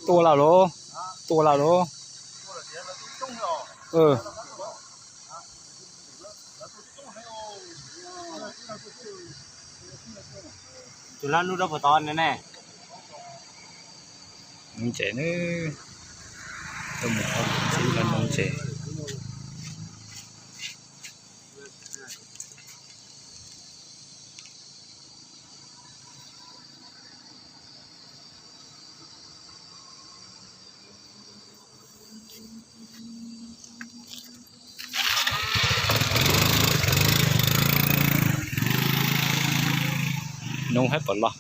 Tua lawm los, tua lawm los. Tus lab nub rau puas tod ne? Ntses ne, tuaj mus txib lab nub ntses. Nub hab puas loj.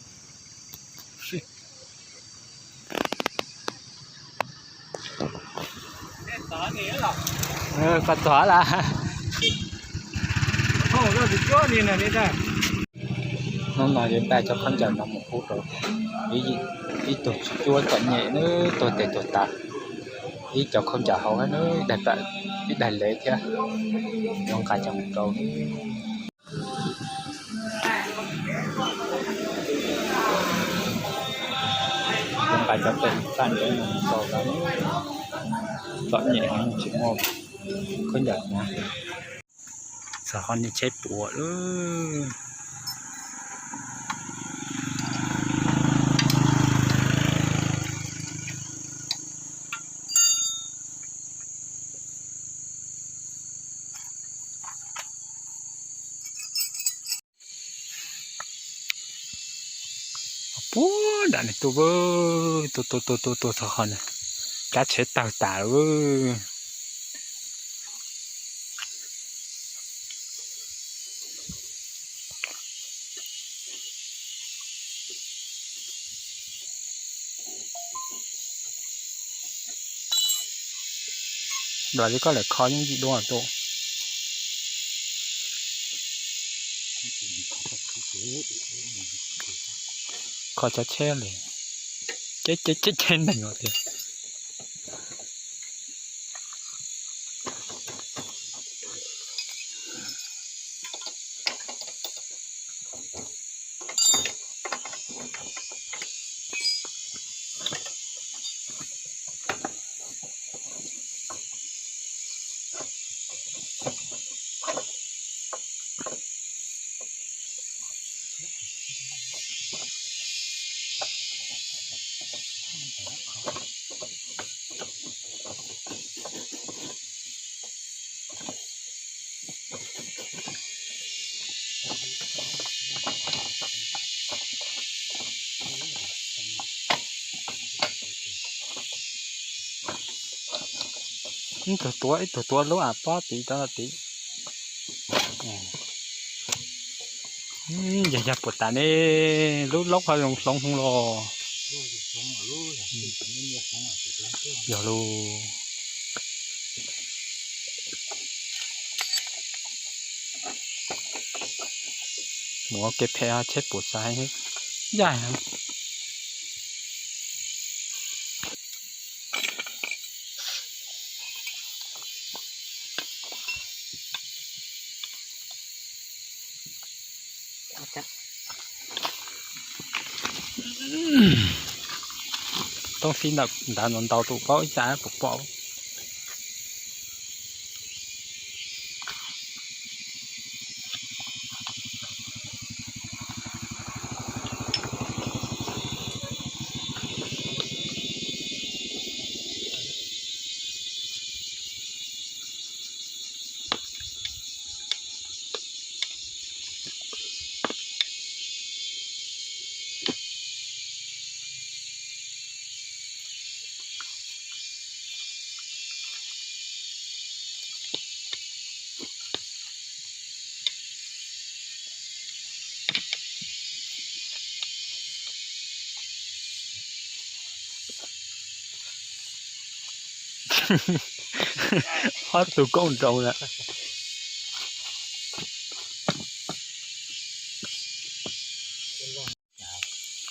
Koj txog lawm. Hnub no yuav npaj cov khaub ncaws no mus pub rau ib tug tsis cuab txom nyem na, tuag tes tuag taw. Ib cov khaub ncaws hauv na, ib daig pam, ib daig lev thiab. Yuav nqa coj mus rau, yuav nqa cov tes faj ntawd mus rau lawv. Txom nyem heev tsis muaj khaub ncaws no. Txog qhov niag tsheb puav lawm. Puag nram niag tub, tua tua tua tua tua txog qhov niag, cab tsheb tawg tas lawm. Nram li koj lawm kho yooj yim dua tuaj. Kho cov tsheb li, ceb ceb ceb ceb neeg os tiag. Ib tug tuav, ib tug tuav lub av pob tid rau tid. Yog yog puas tas ne, lub laub ho zoo hloov hwv los. Yog lus. Mus ua kev phem ho tsheb puas xav heev, yaj heev. Toob fib ntawm ntawd ntau tus paub ib txaj puas pom. Ob tug koob nroo na.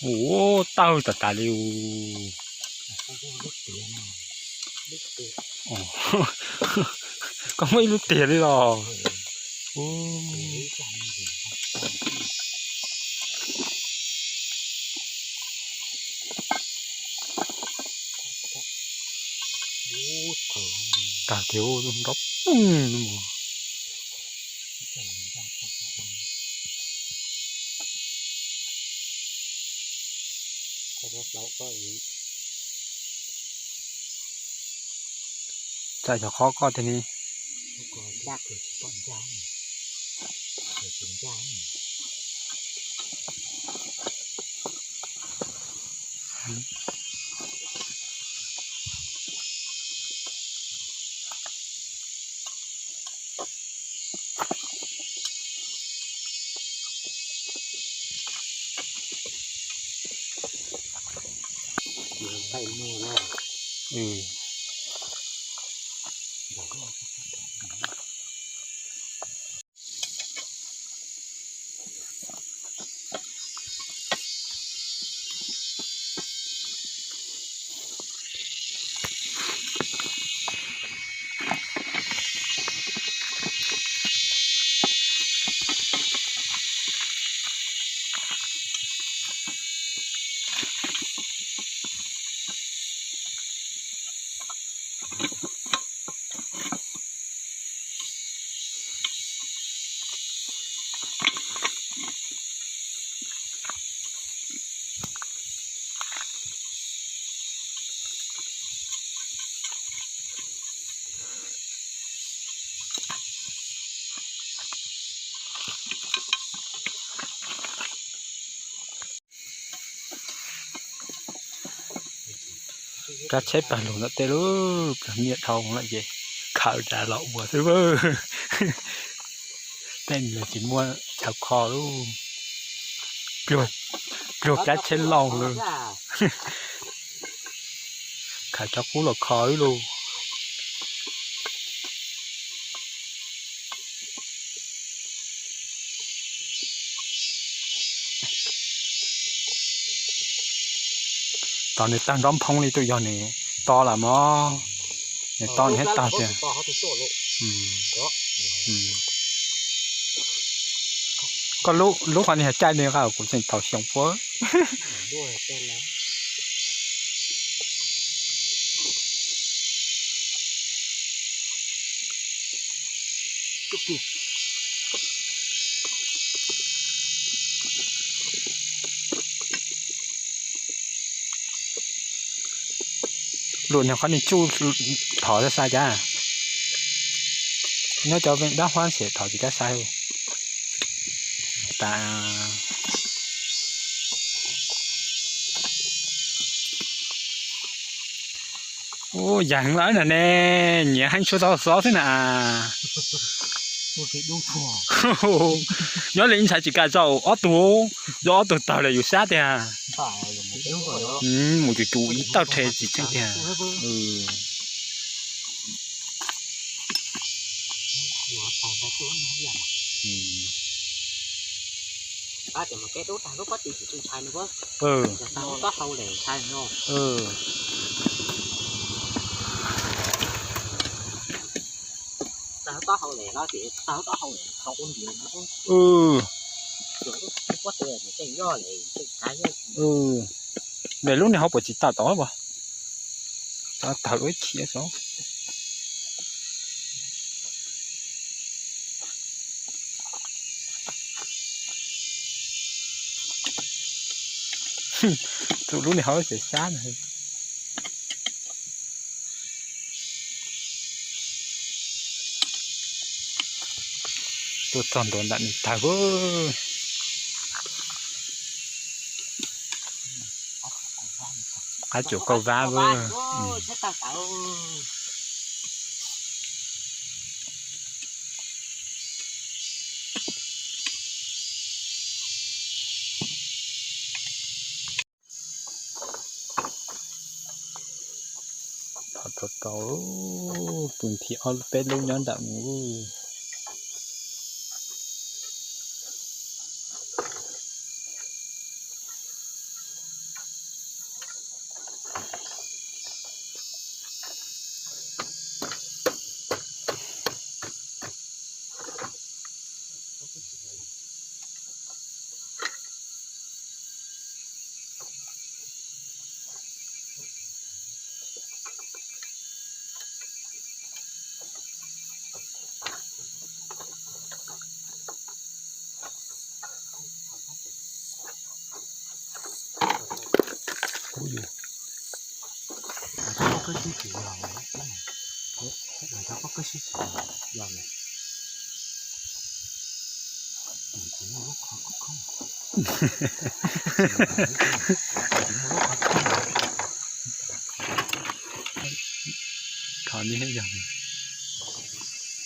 Ua tawg tas tas li. Koj muaj ib lub tiag li los. Tag tiag, nrov poog. Tsa xyov qhov koj tiag ni. Kab tsheb pag lug ntawm tej lub plawg nyiaj dhau lawm ces khaws ras los ua xwb. Tej nws tsis muaj chaw kho lub, pluag kab tsheb lauj lawm. Khaws cov qub los kho wb lauj. Tos nws tawg nrov nphoo li tus yog nws to lawm mog. Nws to nws thiaj tawg tiag. Koj lub qhov ni yog caij li qa kuv tseem thaum xyoo puab. Lus nyuag qhov ni tsuj thov xav xav cas. Nyob cov veej dab huab xim thov tsis kam xav. Ua yag heev lawm na ne, nyiav heev tshuav tau xov xwb na. Nyob li ntshai tsis kam zaum ob tug, zaum ob tug tawg lawm yus sab tiag. Mus cus cus ib tawg rhe tsis tsheej tiag. Lawv lub niag hauv puas tsis tawm tod as? Tawm ib chim xwb. Tus lub niag hauv tseem sab. Tuaj txog ntua ntawm nws tawg. Qab tsuas kauj vab. Thov Kaus, tus nthi ob peb lub nyob nram mus.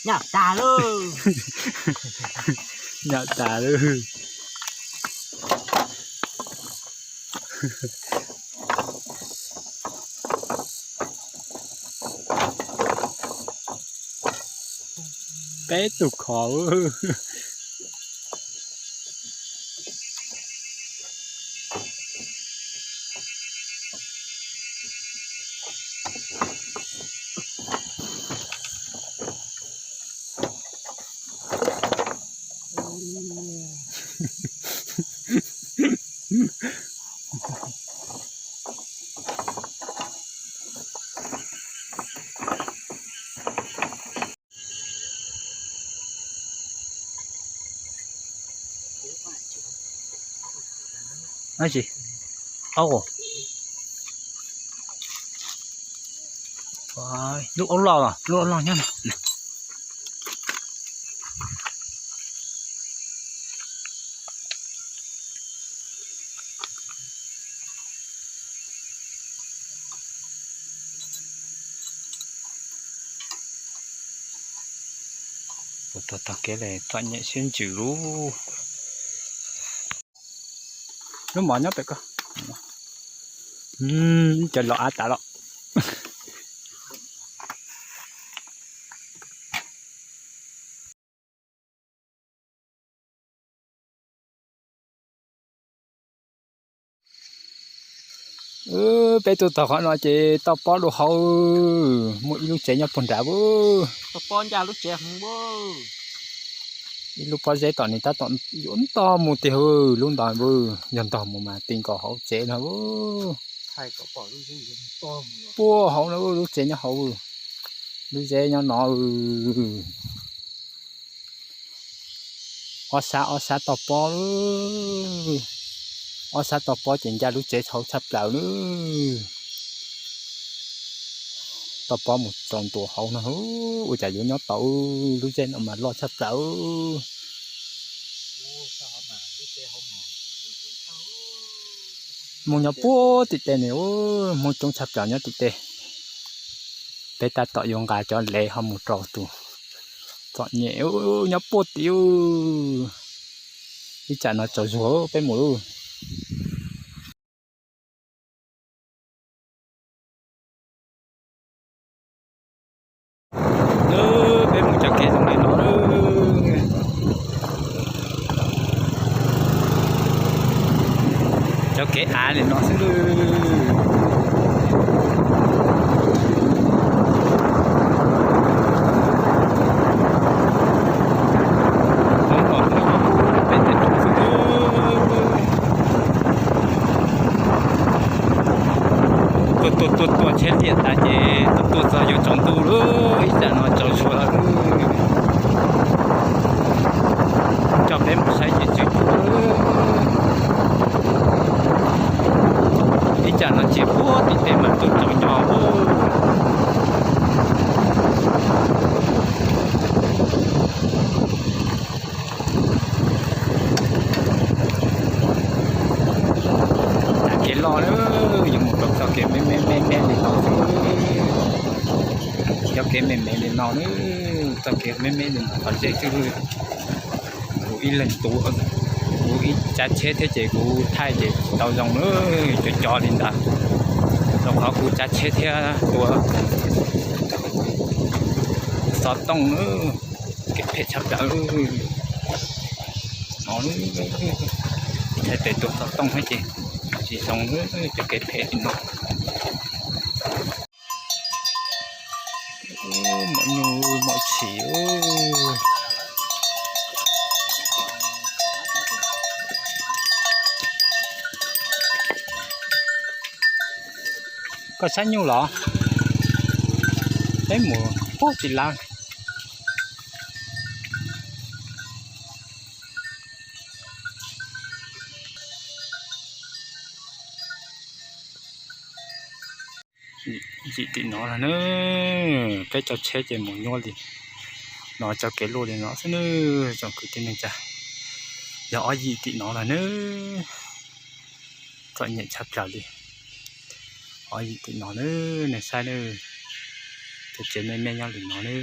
Nyam tas lawm. Nyam tas lawm. Peb tug khov. Dab tsi? Aub. Lub aub loj los, lub aub loj nyob. Puas tau tog kev le txom nyem siab ntsws lub. Lub mov nyob pem ko. Cov los av tas los. Peb tuaj txog qhov no ces toj pob dua hauv, muaj ib lub tsev nyob puag nrad. Toj pob ncaj lub tsev. Ib lub pob zeb tom nws tab tom yuav ntog mus tiag. Lub ntawd yog ntog mus mas ti nkaus hauv tsev no. Puag hauv no lub tsev nyob hauv, lub zeb nyob no. Ob sab ob sab toj pob, ob sab toj pob ces ncaj lub tsev hauv tshaj plaws lawm. Toj pob mus txaus ntua hauv no, ua cas yuav nyob tau, lub zeb no mas loj tshaj plaws. Mus nyob puag tim tej ne, mus coob tshaj plaws nyob tim tej. Peb tab tom yuav nqa cov lev ho mus rau tus txom nyem nyob puag tim. Ib tsam no tsaus zuag peb mus. Peb mus cov kev zoo li no, cov kev av li no xwb. Tuaj tuaj tuaj tuaj tsheb liaj tas ces tuaj tuaj txog yuav tsaus ntuj lawm, ib tsam no tsaus zuag lawm. Coj peb mus saib ces tsw tsw, ib tsam no tsis puag tim tej mas tuaj tsaus nco. Txoj kev loj lawm, yuav mus rau txoj kev me me me me li no xwb. Cov kev me me li no, txoj kev me me li no tom zej xwb. Kuv ib leeg tuav, kuv ib tsav tsheb thiab ces kuv thaij ces tsis tau zoo na, cov cov li ntawd. Rau qhov kuv tsav tsheb thiab tua Xov tooj, kev phem tshaj plaws no. Thaij pem tus xov tooj thiab ces tsis zoo, cov kev phem li no. Mom nyuj mom tshis. Koj saib nyuj los? Peb mus pub tsis lav. Yim tim no lawm na. Peb cov tsheb ces mus nyuaj li no, cov kev luaj li no xwb na. Tsoom kwv tij neej tsa, yog ob yim tim no lawm na. Txom nyem tshaj plaws li. Ob yim tim no na, nej saib na. Cov tsev me me nyob li no na.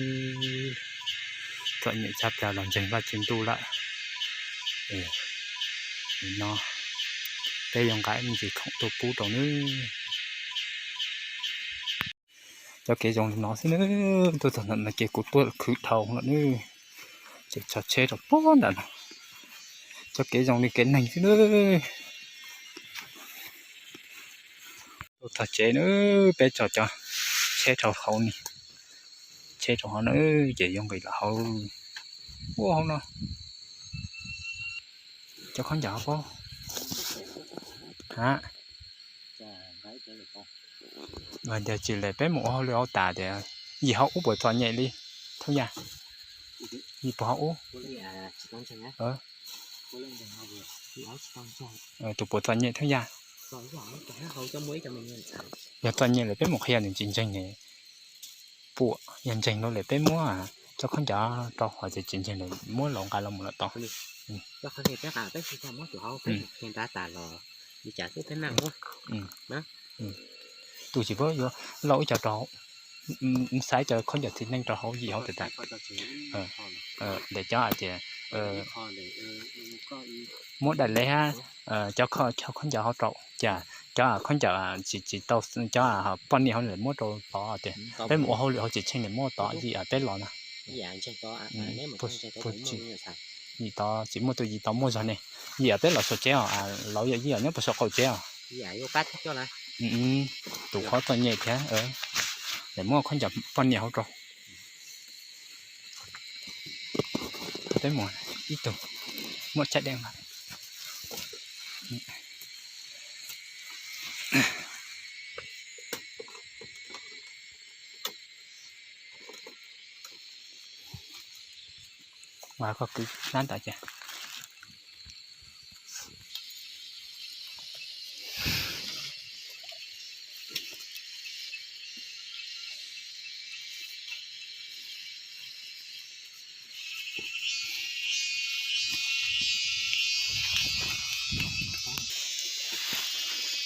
Txom nyem tshaj plaws los ntseeg Vajtswv ntuj lawm. Nim no peb yuav nqa me ntsis khoom tuaj pub rau nawb. Cov kev zoo li no xwb nawb. Tuaj txog ntawm no ces kuv tuaj khwv dhau lawm nawb. Ces tso tsheb rau puag nram no. Cov kev zoo li kev neeg xwb nawb. Tuaj txog tsev nawb, peb tso cov tsheb rau hauv ni. Tsheb rau hauv no ces yuav nqis los hauv. Ua hauv no. Cov khaub ncaws hauv paub. Ha, tias tsis lawm peb mus ua hauj lwm hauv tas tias, yim hauv ub puas txom nyem li Thoob Yaj? Yim puas hauv ub? Tus puas txom nyem Thoob Yaj? Yog txom nyem lawm peb mus qhia nws tsis ntseeg ne. Puas yog ntseeg no lawm peb muab cov khaub ncaws rau hauv, ces tsis ntseeg lawm muab los nqa los mus lawm tod. Tus tsis paub yuav lauj ib co rau, xaiv cov khaub ncaws txiv neej rau hauv yim hauv tas tas. Ntawm cov hais tias muab daim leb hab cov khaub ncaws hauv rau, cas cov khaub ncaws tsis tsis tau, cov poj niam hauv lawm muab rau tod tias peb mus ua hauj lwm hauv tsev tsheej lawm muab tod yim peb los na. Yim tod tsis muaj tus yim tod muaj zog ne. Yim peb los saum tsev os, laus yog yim nyob puag saum qaum tsev os. Tus qhov txom nyem thiab, lawm muab khaub ncaws poj niam hauv rau. Peb mus ib tug muaj tshaj deej mas. Mas koj kwv nab ntawd ces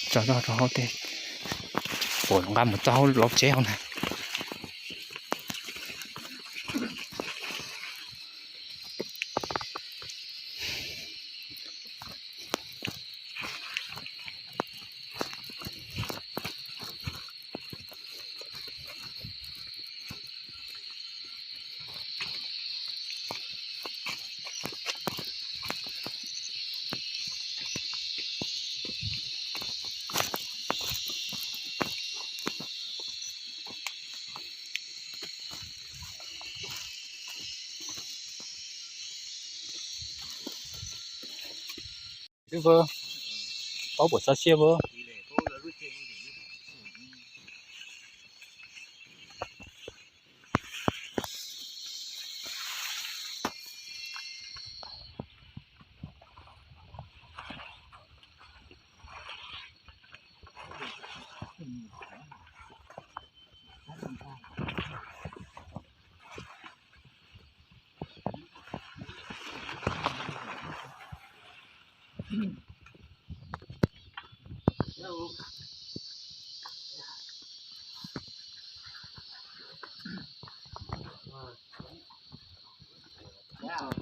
tso zog rau hauv tej, puas nqa mus txog hauv lawv tsev hauv na. Paub puas txog siab puas?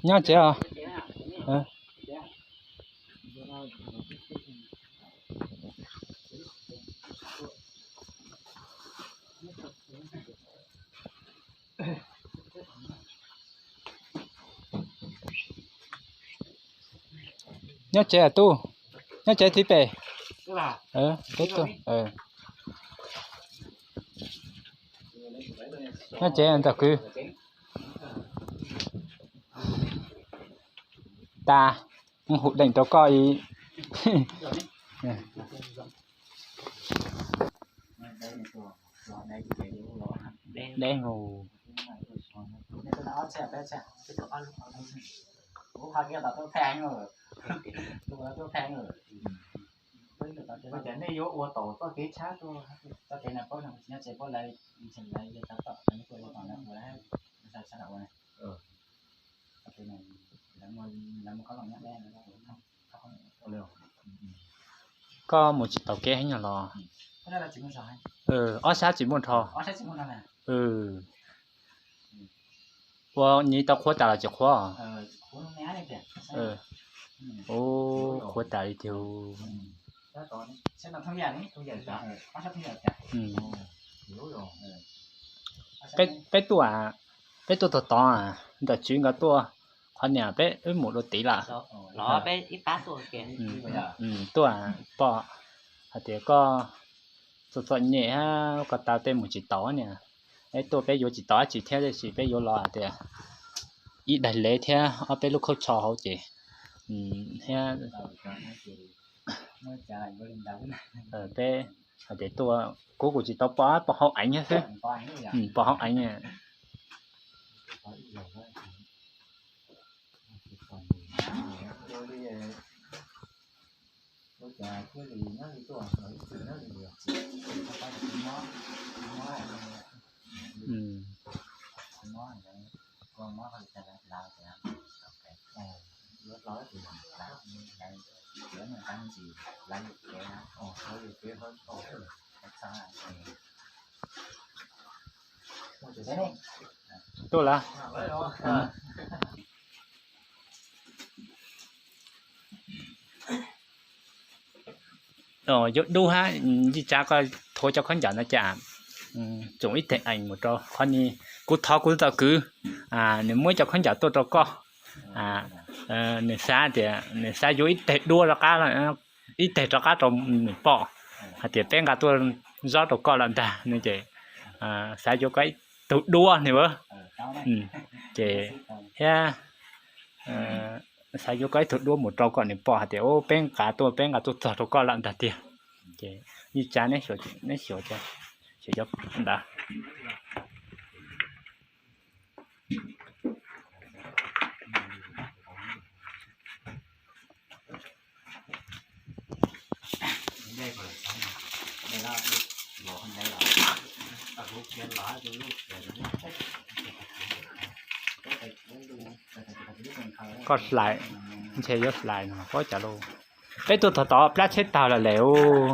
Nyob tsev os. Nyob tsev tub, nyob tsev txiv pem. Peb tuaj, nyob tsev ntawm kwv. Tas, hu deem rau koj ib. Deb mus. Nej yuav ua tau txoj kev tshab tuaj. Koj mus tsis taus kev heev los? Ob sab tsis muaj nrho. Ua nyiv tau qhuav tas los tsis qhuav? Ua, qhuav tas li tiag. Peb tuaj, peb tuaj tod tod, ntawm tswv nkawd tuaj qhov niam peb wb mus dua tid lawm. Tuaj pom hais tias koj txom txom nyem, koj tau tej mus tsis taus niam. Peb tuaj peb yuav tsis tau dab tsi thiab, tab sis peb yuav los hais tias ib daig lev thiab ob peb lub khaub tsho hauv ces thiab peb hais tias tuaj, kuv kuj tsis tau pom, pom hauv eev xwb. Pom hauv eev. Tuaj lawm. Yuav dub hab, ntsis tsav koj thuav cov khaub ncaws no cas tsoom ib teg ees mus rau qhov ni. Kuv thov kuv tus kwv, nws muab ib co khaub ncaws tuaj rau koj. Nws xav tias nws xav yuav ib teg duab rov qab, ib teg rov qab rau nws pom hais tias peb nqa tuaj zaub rau koj lawm ntag no ces xav yuav koj ib tug duab ne. Ces thiab xav yuav koj ib tug duab mus rau kom nws pom hais tias peb nqa tuaj, peb nqa tuaj txog rau koj lawm ntag tiag. Ces ntsis tsav neb xyuas, xyuas cov ntawd. Koj hlais, ntshe yuav hlais no, pab cas lauj. Peb tuaj tod tod plab tsheb tag lawm lawm.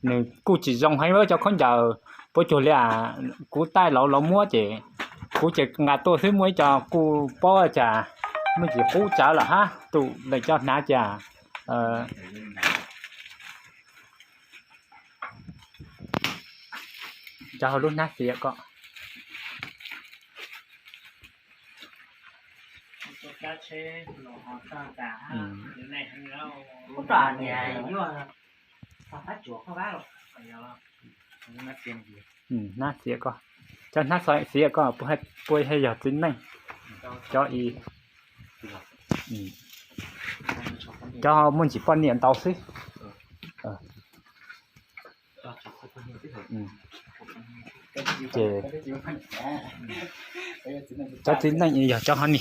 Nws kuj tsis zoo heev cov khaub ncaws, puas cuag li kuv taij laus laus muab ces kuv ces nqa tuaj xwb, muaj ib co kuj paub cas muaj tsis qub tsawv lawm hab, tus leej coj hnav cas. Cov hauv lub hnab xiav ko. Hnab xiav ko, cov hnab xiav ko puas yog txiv neej? Cov i, cov muaj ntsis poj niam ntau xwb. Ces cov txiv neej yog cov hov ni,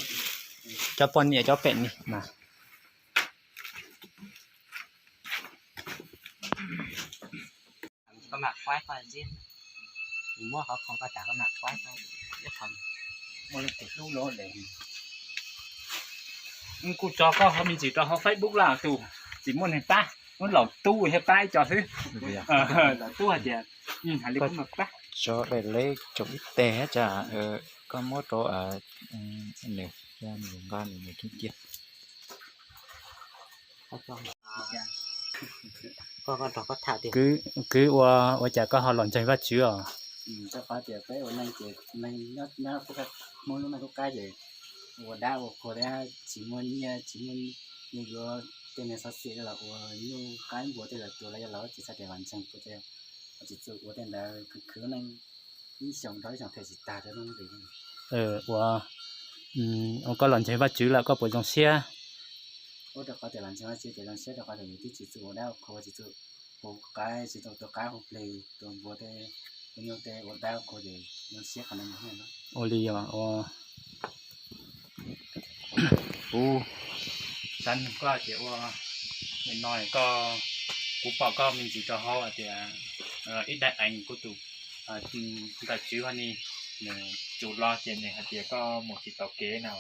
cov poj niam cov pem ni mas. Kuj tso koj qhov me ntsis rau hauv Facebook lawm tus tsis muaj neeg pab, muab laus tub thiaj pab ib co xwb. Laus tub hais tias, hais li koj mas pab. Tso daim leb tsoom ib teg tsam koj muab rau nws, nws nqa nws mus coob cia. Kwv, ua, ua cas koj ho los ntseeg Vajtswv os? Rau qhov tias peb ua neej ces neeg nyob, nyob Hmoob lub neej qub qab ces ua dab ua qhua thiab tsis muaj nyiaj, tsis muaj nyiaj yuav tej niag xov xwm los ua nyuj qaib npua tej los tua los yog los tsis txhob tias los ntseeg ua tej, tsis txhob ua tej ntawd, khwv khwv lub neej ib xyoos dhau ib xyoos them tsis tag rau lub neej. Ua, ua koj los ntseeg Vajtswv lawm koj puas zoo siab? Ua rau qhov tias los ntseeg Vajtswv ces zoo siab rau qhov tias yus twb tsis txhob ua dab ua qhua, tsis txhob hu qaib, tsis txhob tua qaib hu plig, tua npua tej, ua nyuj tej, ua dab ua qhua ces zoo siab qhov no. Ua li os, ua, kuv xav nug koj tias ua, nim no koj, kuv pom koj me ntsis rau hauv hais tias ib daim ees kuv tus ntawm tswv ho ni, nws tsum los ces nws hais tias koj mus tsis taus kev na,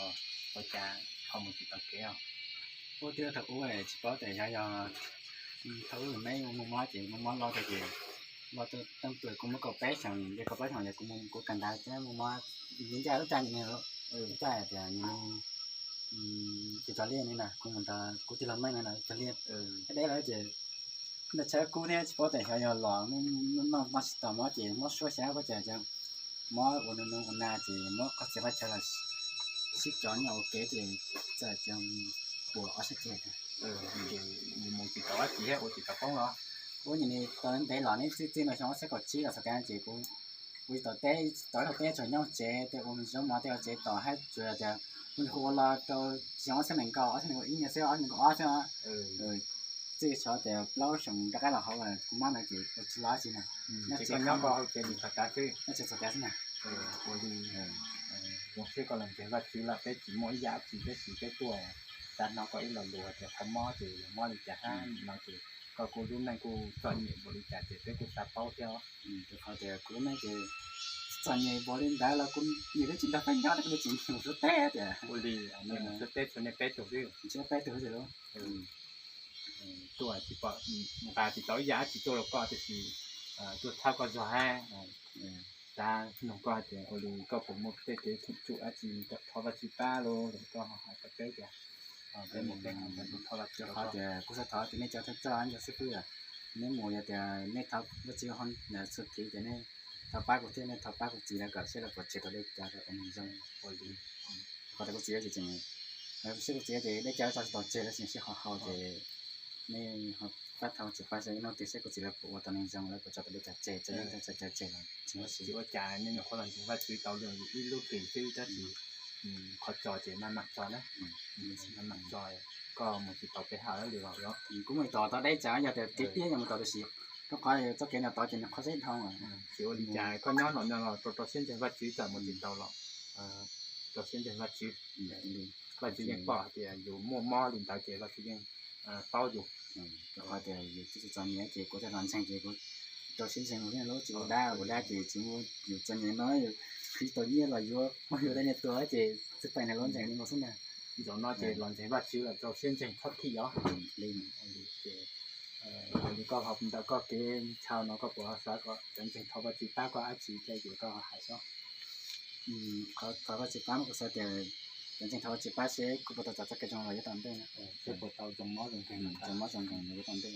ua cas ho mus tsis taus kev os? Ua twb thaum ub tsis paub tias yog, yog thaum ub me mus mob ces mus mob los ces los tau teej tug kuv muab kaum peb xyoos, ces kaum peb xyoos ces kuv mus kuv kawm ntawv thiab mus mob li ncaj lub caij ntawd, lub caij tias nws mus tis cov liaj ni na, kuv mus ntawd kuv tig los meej no na cov liaj deb lawm ces noj tshawb kub thiab tsis paub tias xyov yog los noj noj tsis tau mob ces mob suab xyab pob cag ces mob ua noo ua na ces muab qhov txiv qhov chaw los sib cov nyob ua kev ces txawm ces puas ob sab ceg. Mus tsis tau dab tsi thiab ua tsis tau poob los. Ua nyuam li tau ntev los neb txij txij no xyoo ob txhiab kaum tsib los txog tav ces kuv, kuv tsis tau teb, tau tau teb tsuas nyob tsev tej ua zoo mov tej ua tsev tos hab tsuas tias kuv nyuam qhuav ua los rau xyoo ob txhiab nees nkaum, ob txhiab nees nkaum ib niag xwb, ob txhiab nees nkaum ob xwb. Txij xyov tias plaub xyoo rov qab los hauv kuv mob ntawd ces ua tsis los tsi na. Nyob tsev nyob hauv tsev txog tav xwb, nyob tsev txog tav xwb na. Ua li, zoo siab koj los ntseeg Vajtswv lawm, peb tsis muaj ib yam tsi peb tsis, peb tuaj xav hnov koj ib lo lus tias qhov mob ces yog mob li cas hab no ces koj kuj lub neej kuj txom nyem npaum li cas ces peb kuj xav paub thiab. Rau qhov tias kuv lub neej ces txom nyem npaum li ntawd los kuv nim twb tsis nrog peb nyob, kuv twb tsis mus suav teb tias. Ua li, mus suav teb tsuas nej peb tug xwb, tsis peb tug xwb. Tuaj tsis pom nqa tsis tau ib yam dab tsi tuaj rau koj tiam sis tuaj txhawb koj zog hab. Xav nug koj hais tias ua li koj puas muaj tej kev theem tsum dab tsi kom thov Vajtswv pab los koj hais rau peb tias peb mus peb ho thov Vajtswv. Rau qhov tias kuv xav thov tias nej cov thawj coj ncov xib fwb, neb mus yog tias nej thov Vajtswv txhua kev ces nej thov pab kuv thiab nej thov pab kuv txiv lawv kom seb lawv puas tseg tau dej cawv rau ua neeg zoo. Qhov tias kuv txiv ces tseem, seb kuv txiv ces dej cawv tso tsis tau tseg lawv tseem sib ho hau ces nej ho pab thov Vajtswv pab seb ib hnub twg seb kuv txiv lawv puas ua tau neeg zoo, lawv puas tso tau dej cawv tseg, tsis ua cas, nej nyuam qhuav los ntseeg Vajtswv tau ib lub hlis xwb tab sis qhov tso ces maj mam tso na, maj mam tso, koj mus tsis tau peb hawm li los. Kuv mus tod tau deb tsam yog tias kev tiab yog mus tod tiam sis rau qhov txoj kev ntawd tod ces nws qhov zeb dhau. Tsis ua li cas, koj nyob no no los rau rau siab ntseeg Vajtswv, txawm mus tsis tau los rau siab ntseeg Vajtswv. Vajtswv yeej pom hais tias yus muaj mob li ntawd ces Vajtswv yeej paub yus. Rau qhov tias yus tsis txom nyem ces kuv thiaj los ntseeg ces kuv rau siab ntseeg mus thiab, lub tsis ua dab ua dab ces tsis muaj, yus txom nyem no yus khwv tau nyiaj los yuav muab yus tej niag tua ces txij pem niag lub ntseeg li no xwb na. Zaum no ces los ntseeg Vajtswv los rau siab ntseeg txhob thim os. Li ces li koj ho ntawm koj kev ntshaw no koj puas xav kom cov ntseeg thov Vajtswv pab koj dab tsi thiab ces koj hais seb. Qhov thov Vajtswv pab mas kuv xav tias cov ntseeg thov Vajtswv pab seb kuv puas tau txais txoj kev zoo los yuav tom ntej, seb puas tau zoo mob zoo nkeeg, zoo mob zoo nkeeg los yuav tom ntej.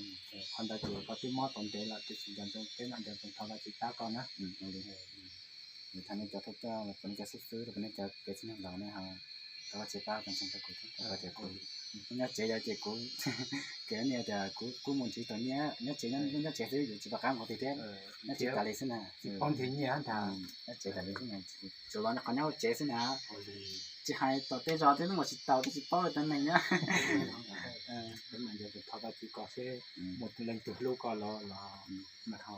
Qhov ntawd ces koj twb mob tau ntev lawm tiam sis nco ntsoov peb mam nco ntsoov thov Vajtswv pab koj na. Li thov nej cov thawj coj, puas nej cov xib fwb, puas nej cov kev txhiv neeg laus nej ho thov Vajtswv pab cov ntseeg rau kuv thiab, rau qhov tias kuv nyob tsev yog ces kuv, kev niaj tias kuv kuj mus nrhiav tau nyiaj nyob tsev, nyob tsev xwb yus tsis pom qab mus qhov twg thiab, nyob tsev tas li xwb na. Tsis paub nrhiav nyiaj ntag, nyob tsev tas li xwb na, tsuas los qhov nyob hauv tsev xwb na. Tsis hais tom tej zos tej hnub mus tsis tau twb tsis paub li tab meeg na. Peb mam nco ntsoov thov Vajtswv kom seb muaj leej twg hlub koj los los mas ho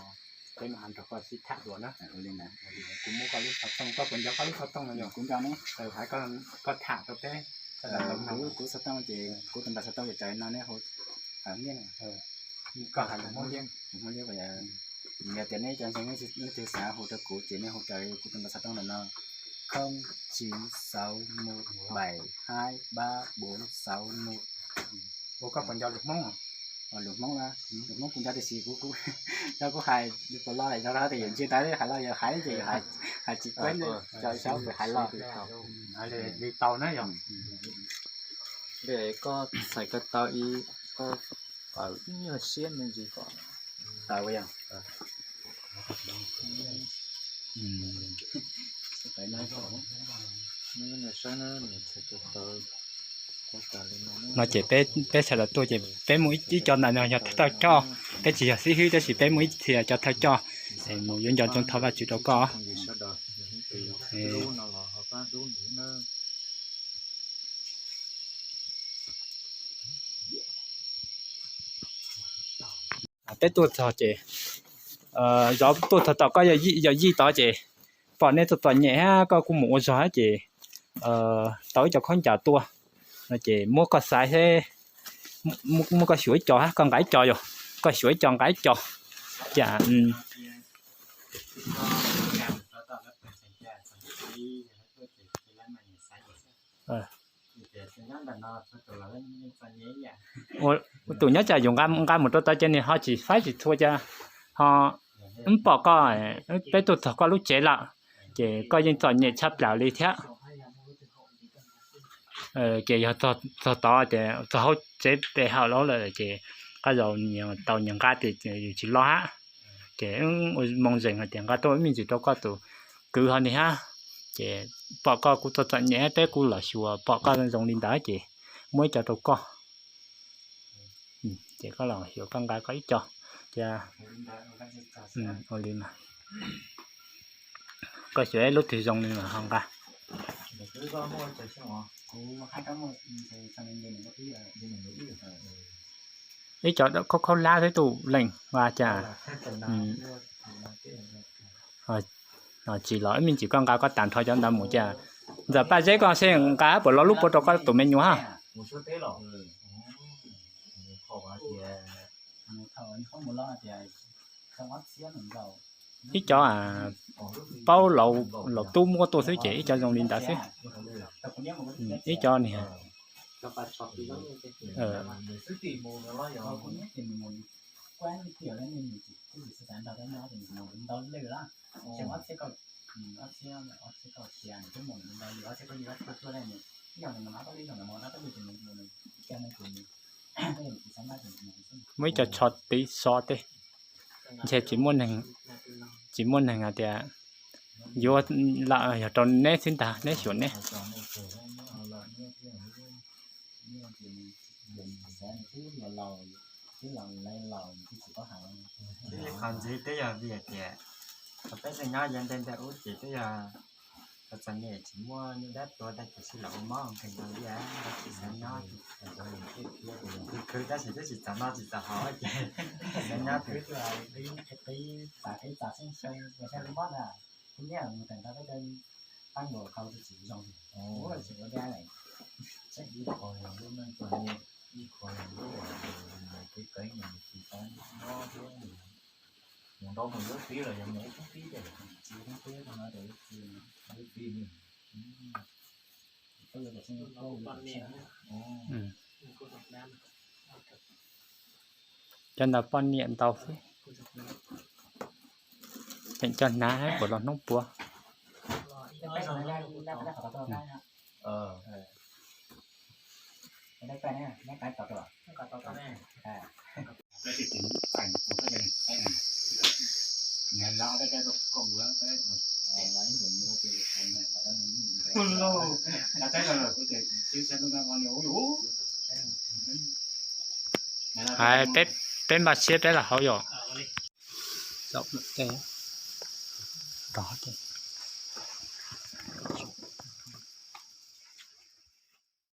peb mam ho nrog koj sib tham dua na. Kuv muab koj lub xov tooj, koj puas nco koj lub xov tooj no yog? Kuv nco ne. Hais koj tham rau peb. Kuv xov tooj ces kuv tus npawb xov tooj ces raws no ne, hu Hmoob Liab, Hmoob Liab. Yog tias nej cov ntseeg leej twg xav hu rau kuv ces nej hu raws kuv tus npawb xov tooj ntawm no, không chín sáu một bảy hai ba bốn sáu một. Ua koj puas nco lus Hmoob? Lus Hmoob na, lus Hmoob kuv nco tiam sis kuv, kuv, kuv hais puas lo los yog tias yus ntsia ntawd hais los yog hais ces yus hais tsis kub, cov xyov puas hais los. Li tau na yog. Koj txhais ko taw ib, koj faus ib nyuag siab me ntsis kom tawm yog. No ces peb, peb sawv daws tuaj ces peb muaj ib co ntawm no yog thawj coj, peb tsis yog xib hwb tab sis peb muaj ib txhia cov thawj coj, mus yuav nco ntsoov thov Vajtswv rau koj. Peb tuaj txog ces, zov tuaj txog tom koj yog yij tod ces pom nej txom txom nyem hab koj kuj mus ua zog hab ces tau ib co khaub ncaws tuaj no ces muab koj xaiv, muab koj xyuas ib co hab, koj nqa ib co yog, koj xyuas ib co nqa ib co. Cas tus nyob cas yus nqa mus rau tod ces nws ho tsis faib tsis txhua cas ho, wb pom koj, peb tuaj txog koj lub tsev lawm ces koj yeej txom nyem tshaj plaws li thiab. Ces yog txog tod ces txog hauv tsev pe hawm lawm ces koj zaum tau nyias nqa ces yus tsis lo hab. Ces ua moo zees hais tias nqa tuaj me ntsis rau koj tus kwv ho ni hab. Ces pom koj kuj txom txom nyem, peb kuj los xyuas pom koj zoo li ntawd ces muab ib co rau koj. Ces koj los xyuas koj nqa koj ib co. Ua li mas, koj xyuas lub twg zoo li mas ho nqa. Ib co khaub khaub hlab xwb, tus leej ua cas tsis los, ib me ntsis koj nqa koj tas nrho cov ntawd mus cas. Ntxawm Paj Zeb, koj seb nqa puas lo lub puav rau koj tus me nyuam hab. Ib co paub laus tub muab tuaj xwb ces ib co zoo li ntawd xwb. Ib co niag Muaj ib co tsho tiv so tej, ntshe tsis muaj neeg hais tias yuav, yog rau neb xwb ntag, neb xyuas neb. Qhov ntxiv twb yog vim tias thaum peb tseem nyob yav ntev ntev ub ces twb yog txom nyem tsis muaj nyuj dab tua tag ces sib los ua mob nkeeg rau tiag, tsis xav nyob. Khwv khwv tab sis twb tsis txaus noj tsis txaus haus ces xav nyob. Cov ntawd poj niam ntau xwb, tseem coj hnav hab puas los hnub puav. Hais peb, peb npaj siab peb los hauv yom.